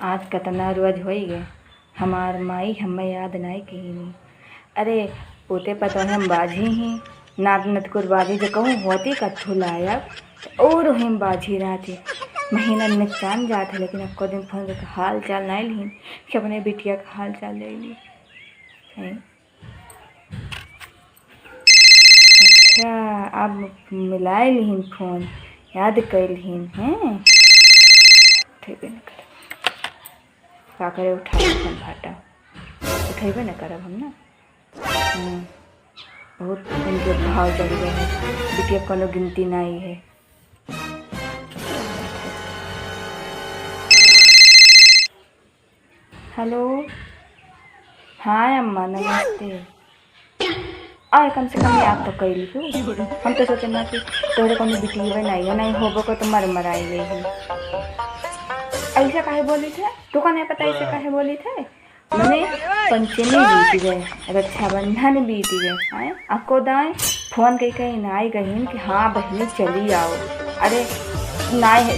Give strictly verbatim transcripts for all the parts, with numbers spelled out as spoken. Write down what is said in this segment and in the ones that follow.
आज कतना रोज होई गए, हमार माई हमें याद नाई कहीनी। अरे, पोते पतोहे हम बाझी ही, नात नतकुर बाझी जे कहूँ होती कत्थू लायक, त और हम बाझी रहती। महीना में चान जात है, लेकिन अक्को दिन फोन करके हाल चाल नाई लिहिन कि अपने बिटिया का हाल चाल ले ली। हैं? अच्छा, आप मिलाए लिहिन फोन, याद कइल हिन, हैं? उठेबे न करब। का करे, उठाए फोन फाटा। उठेबे न करब हम ना। हम्म, बहुत इनके भाव चढ़ गए हैं। बिटिया कोनो गिनती नाई है। हेलो, हाँ अम्मा, नमस्ते। आए, कम से कम याद तो कइली तू। हम तो सोचे ना कि तोहरे कोनो बिटिया नाई है, नाई होबो को तो मर मराई गई है। ऐसे काहे बोली थे? तू का नहीं पता ऐसे काहे बोली थे? मने पंचमी बीत गए, रक्षाबंधन बीत गए, हैं? अको दाएं फोन कई कई नाई गहिन कि हाँ बहिनी चली आओ। अरे नाई है,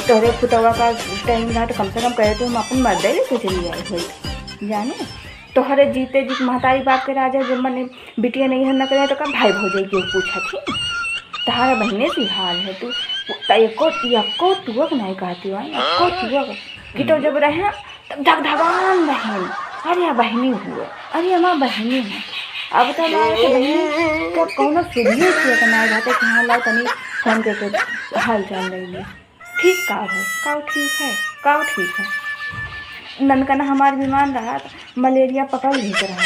तोहरे पुतवा का टाइम रहा तो कम से कम कहे तो हम अपन मर्दे लेके चली आए होई। जाने, तोहरे जीते जी महतारी बाप के राजा जब मने बिटिया नहीं है न करे तो का भाई भौजाई के पूछत ही। तहारा बहिने से हाल है तू, त एको, एको तुअक नाई कहती हो, एको तुअक। कि तो जब रहे तब धगधगान बहिन, अरे या बहिनी हुए, अरे हमार बहिनी है। अब तो लाए तो बहिनी तो कौनो सुनिए किए तो नाई रहते कि हाँ लाओ तनी फोन करके हाल चाल ले लिए। ठीक का है, का ठीक है, का ठीक है। ननकना हमार बीमार रहा, मलेरिया पकड़ लेत रहा,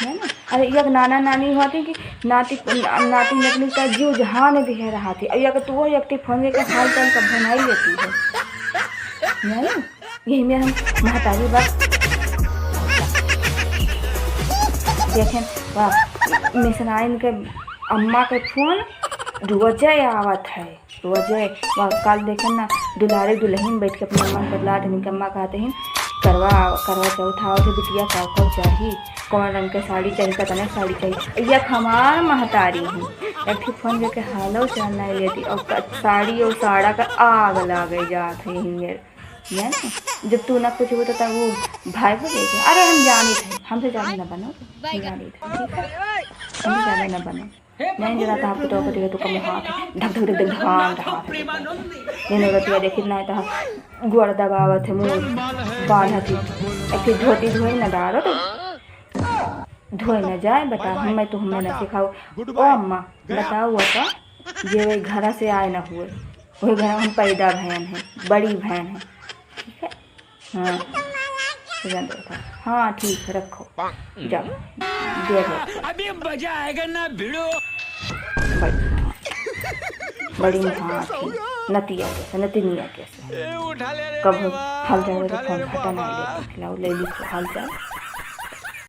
है ना? अरे, एक नाना नानी होती कि नाती, नाती नतनी का जीव जहान दिहे रहा थी। अब एक तू हो, एक ठी फोन के हाल चाल कब नाई लेती है, है ना? यही में हम महतारी बात देखें, वाह, मिसराइन के अम्मा के फोन रोजे आवत है। रोजे, वा, काल देखे ना, दुलारी दुलहिन बैठ के अपने मन बतलात हिन, कि अम्मा कहते हिन, "करवा, करवा चौथ आवत है बिटिया, का का चाही? कौन रंग के साड़ी चाही, कतने साड़ी चाही?" एक हमार महतारी ही, एक ठी फोन करके हालो चाल नाई लेती, और क-, साड़ी और साड़ा का आग लागे जात है यही मेर। ये ना, जब तू ना कुछ हो तो तब वो भाई को देखे। अरे हम जानी थे, हमसे ज्यादा ना बनो, हम जानी थे, ठीक है? हमसे ज्यादा ना बनो। नहीं जरा तो आपको तो पति का तो कम हाथ है, धक धक धक धक धान रहा है। नहीं रतिया देखित नहीं तो गोड़ दबावत है, मुंह बांधत है। एक ठे धोती धोए न डारो तो धोए न जाए, बता हम, मैं तो हमें न सिखाओ। ओ अम्मा, बताओ वो तो, जे वही घरा से आए न हुए, वही घर हम पैदा भयन है, बड़ी भयन है, ठीक है? हाँ, सुगंध रखो। हाँ, ठीक है, रखो। जाओ, दे दो। अभी मजा आएगा ना भिड़ो। बड़ी, बड़ी महान थी, नतिया कैसे, नतिनिया कैसे। कब हाल चाल तो फोन फटा ना ले, लाओ, ले ली हाल चाल।